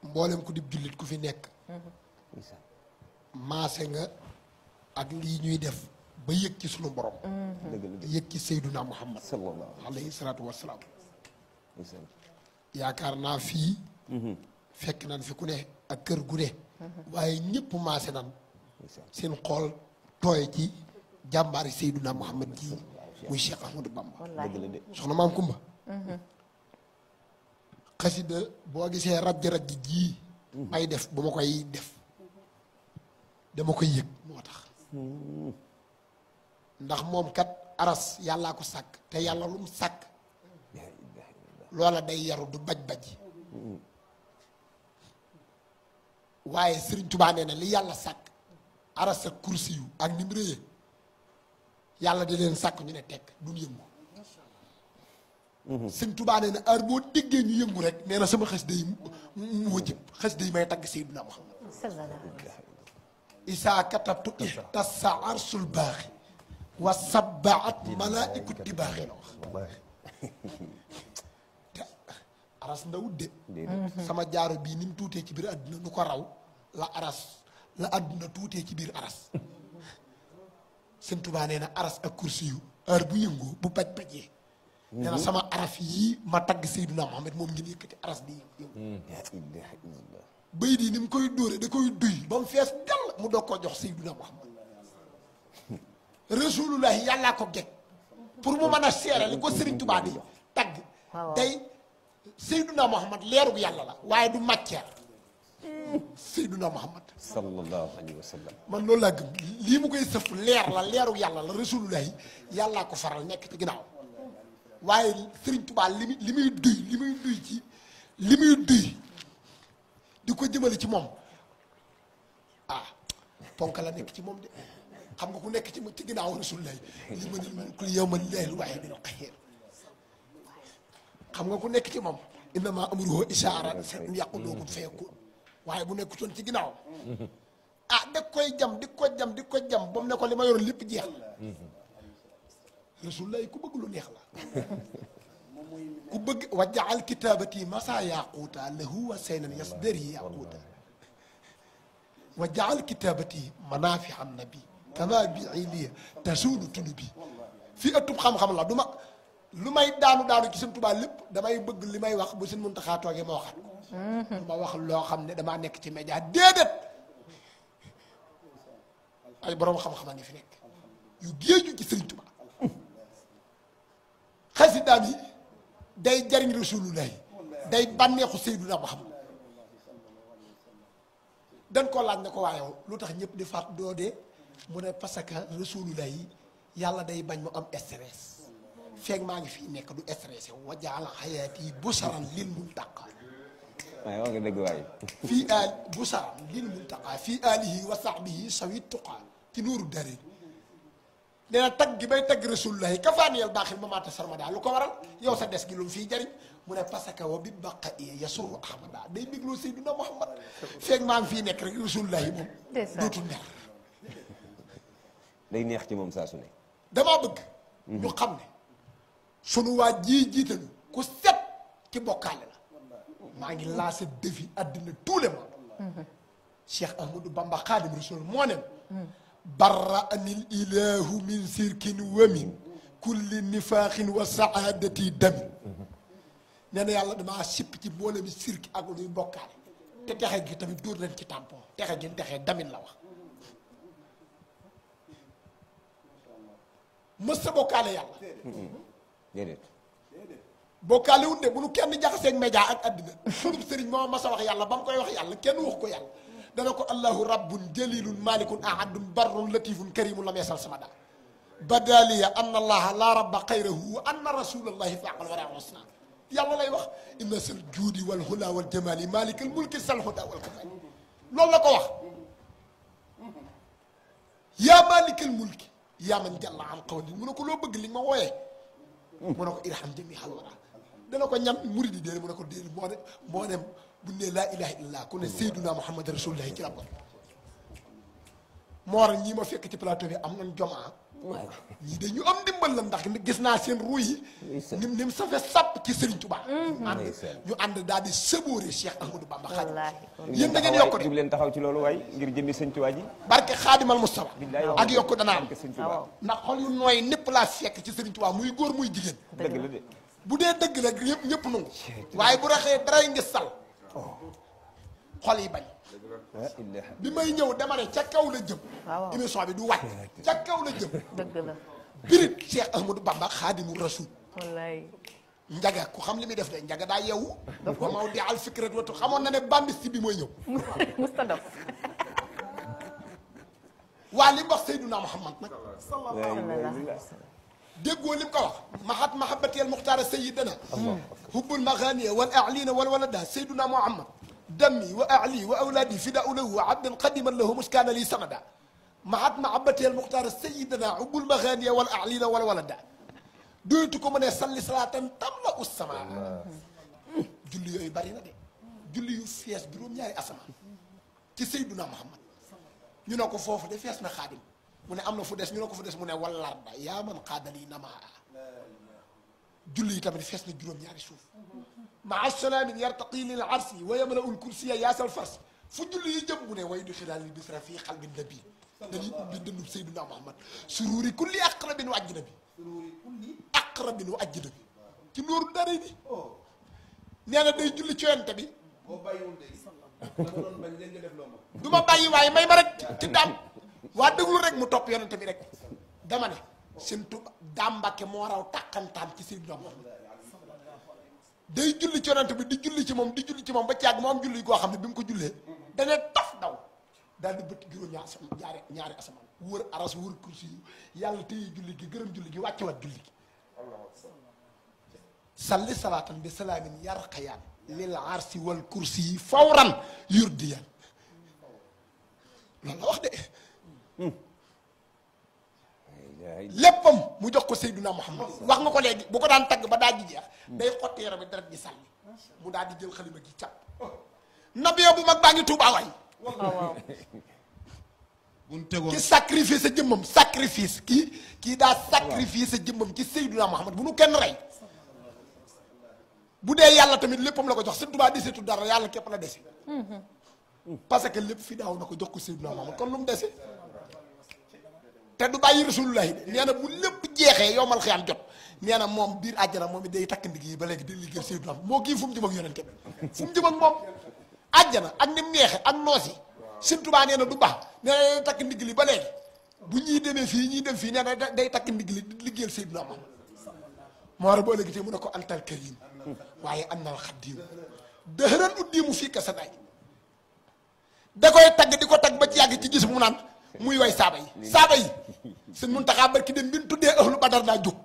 mboolem ku di jullit ku fi nekk maase nga ak lii ñuy def ba yëg ci sunu borom yëg ci Seyduna Muhammad alayhi salaatu wassalaam yaakaar naa fii fekk nan fi ku ne ak kër gu ne waaye ñëpp maase nan seen xool tooy ci jàmbaari Seyduna Muhammad ji muy Cheikh Ahmadou Bamba soxna maam Kumba xasida boo gisee rajj-rajj jii may def ba ma koy def dama koy yëg moo tax ndax moom kat aras yàllaa ko sàkk te yàlla lu mu sàkk loola day yaru du baj-baj waaye Sëriñ Tubaa nee na li yàlla sàkk aras ak kursi yu ak ni mu réyee yàlla di leen sàkk ñu ne tekk duñ yëngu Sëriñ Tubaa nee na heure boo déggee ñu yëngu rek nee na sama xas day mu wëjëb xas day may tagg Seydina Muhammad isaa katabtu ihtassa arsul baaxi wa sabbaat malaa'iku tibaaxi la wax te aras ndawut de sama jaaro bii ni mu tuutee ci biir àdduna nu ko raw la aras la àdduna tuutee ci biir aras Sëñ Tuubaa nee na aras ak kursi yu heure bu yëngoo bu paj-pajee nee na sama araf yii ma tagg Seydina Muhammad moom ngeen yëkkati aras di yëngu bay di ni mu koy dóore da koy duy ba mu fees dell mu doog koo jox Seydina Muhammad rasulullahi yàllaa ko geg pour mu mën a seere li ko Sëriñ Tuubaa di tagg day Seydina Muhammad leerug yàlla la waaye du matière Seydina Muhammad sallallahu alayhi wa sallam man loolu laa gëm lii mu koy sëf leer la leerug yàlla la rasulullahi yàllaa ko faral nekk ci ginnaaw waaye Sëriñ Tuubaa li muy duy di ko jëmale ci moom ah ponk la nekk ci moom de xam nga ku nekk ci ginnaaw rasulullah li ma ni ku yawmal laahil waahidil qahhaar xam nga ku nekk ci moom innamaa amruhu izaa araada shay'an yaquulu lahu kun fayakun waaye bu nekkutoon ci ginnaaw ah da koy jam di ko jam ba mu ne ko li ma yoroon lépp jeex la rasulullah ku bëgg lu neex la ku bëgg wa jaal kitaabati masa yaquuta lahu wa saynan yasdari yaquuta wa jaal kitaabati manaafi'a nabi kama bi iliya tasuudu tunubi fii ëttub xam-xam la du ma lu may daanu ci Sëñ Tuubaa lépp damay bëgg li may wax bu Sëñ Muntaxaa toogee ma waxat ko du ma wax loo xam ne damaa nekk ci média déedéet ay borom xam-xam a ngi fi nekk yu géeju ci Sëñ Tuubaa xasidaam yi day jariñ rasulullahi day bànneexu Seydina Muhammad dañ ko laaj ne ko waaye lu tax ñëpp di faat doo dee mu ne parce que rasulullahi yàlla day bañ mu am stress feeg maa ngi fii nekk du stressé wa jaala xayaati busaran lil muntaqa waaye wax nga dëgg waaye fii al busaran lil muntaqa fii alihi wa sahbihi sawi tuqa ci nuuru dari nee na tagg gi bay tagg rasulullahi kafaaniyal baaxil ma maata sarmada lu ko waral yow sa des gi lu mu fiy jariñ mu ne parce que wa bi baqa iya yasuru ahmada day bégloo Seydina Muhammad feeg maa ngi fii nekk rek rasulullahi moom dootul neex day neex ci moom saa su ne damaa bëgg ñu xam ne sunu waa jii jiitalu ku set ci bokkaale la maa ngi lancé défi àddina tous les mois Cheikh Ahmadou Bamba Xaadim Rasul moo ne barra anil ilahu min sirkin wa min kulli nifaaxin wa saadati damin nee na yàlla damaa sipp ci mboole mi sirki ak luy bokkaale te texe gi tamit dóor leen ci tampon texe gi texee damin la wax mës sa bokkaale yàlla déedéet bokkaale wut de bu nu kenn jaxaseeg média ak addina sunub sëriñ moo mas a wax yàlla ba mu koy wax yàlla kenn wax ko yàlla dana ko allahu rabbun jalilun malikun ahadun barrun latifun karimun lam yasal samada badaliya anna allaha la rabba xayrahu wa anna rasulallahi faqal wara husna yàlla lay wax inna sal juudi wal hula wal jamali malikal mulki sal huda wal kamali loolu la ko wax yaa malikal mulki yaa man jalla an qawli mu ne ko loo bëgg li ma wooyee mu ne ko irham jami halwara dana ko ñam murid yi déedéet mu ne ko déedéet moo dem bu ne laa ilaha illallah ku ne Seydina Muhammad rasulullahi ci la bokk moo waral ñii ma fekk ci plateau bi am nañ jomaa ñii de ñu am ndimbal la ndax gis naa seen ruu yi ni mu safe sàpp ci Serigne Touba ñu ànd daal di sëboore Cheikh Ahmadou Bamba Xaadim yéen da ngeen yokk de jub leen taxaw ci loolu waay ngir jëmmi sëñ Tuubaa ji barke Xaadimal Mustafa ak yokk dana am sëñ Tuubaa ndax xol yu nooy népp laa fekk ci Serigne Touba muy góor muy jigéen dëgg la de bu dee dëgg la ñëpp nangu waaye bu raxee daray ngi sal xol yi bañ bi may ñëw dama ne ca kaw la jëm émission bi du wàcc ca kaw la jëm dëgg la birit Cheikh Ahmadou Bamba Xaadimu Rasuul wallaay njaga ku xam li muy def de njaga daa yeewu wa maw di al fikrat watu xamoon na ne bambis bi mooy ñëw musta dof waa li mu wax Seyduna Muhammad nag sallallahu déggoo li mu ko wax mahat mahabatiyal muxtaara sayidana hubbul maghaniya wal a'lina wal walada Seyduna Muhammad dammi wa ahli wa awlaadi fida'u lahu wa abdan qadiman lahu muskaana li sanada mahat mahabatiyal muxtaara sayidana hubbul maghaniya wal a'lina wal walada doytu ko mu ne salli salaatan tamla us sama julli yooyu bari na de julli yu fees juróom-ñaari asamaan ci Seyduna Muhammad ñu ne ko foofu de fees na Xaadim mu ne am na fu des ñu ne ko fu des mu ne wallarda yaa man xaadali namaa julli yi tamit fees na juróom-ñaari suuf maa salaamin yartaqi lil arsi wa yamla'ul kursiya yaasal fars fu julli yi jëm mu ne way du xilaal li bisra fii xalbin nabi dañuy ubbi dëndub Seyduna Muhammad sururi kulli aqrabin wa ajnabi aqrabin wa ajnabi ci nooru dara bi nee na day julli ci yonent bi du ma bàyyi waaye may ma rek ci daam waa déglu rek mu topp yonent bi rek dama ne seen Tuuba Daam Mbàkke moo raw tàkkantaan ci Seydina Muhammad day julli ci yonent bi di julli ci moom ba caag moo am julli goo xam ne bi mu ko jullee dana taf daw daal di bët juróom ñaari asamaan wër aras wër kursi yu yàlla téye julli gi gërëm julli gi wàcce wat julli gi salli salaatan bi salaamin yarqayaan lil arsi wal kursi yi fawran yurdiyan loolu la wax de léppam mu jox ko Seydina Muhammad wax nga ko léegi bu ko daan tagg ba daa ji jeex day xotti yaram bi deret ji sànni mu daal di jël xalima gi càpp nabiyo bu mag baa ngi Tuubaa waay ki sacrifice sa jëmmam sacrifice kii daa sacrifice sa jëmmam ci Seydina Muhammad bu nu kenn rey bu dee yàlla tamit léppam la ko jox Sëñ Tuubaa desetu dara yàlla képp la dese parce que lépp fi daaw na ko jox ko Seydina Muhammad kon lu mu dese te du bàyyi rasulullahi de nee na bu lépp jeexee yow mal xiyaan jot nee na moom biir àjjana moom it day takk ndig yi ba léegi di liggéey Seydina moo kii fu mu jëm ak yonente bi fu mu jëm ak moom àjjana ak ni mu neexe ak noos yi Sëñ Tuubaa nee na du baax nee na day takk ndig li ba léegi bu ñuy demee fii ñuy dem fii nee na day takk ndig li di liggéeyal Seydina Muhammad moo war a boo léegi te mu ne ko antal karim waaye annal xaddim dëhëran uddimu fii ka sa day da koy tagg di ko tagg ba ci yàgg ci gis mu naan muy way saaba yi Sëñ Muntaxa barki dem bi ñu tuddee ahlu badar daa jóg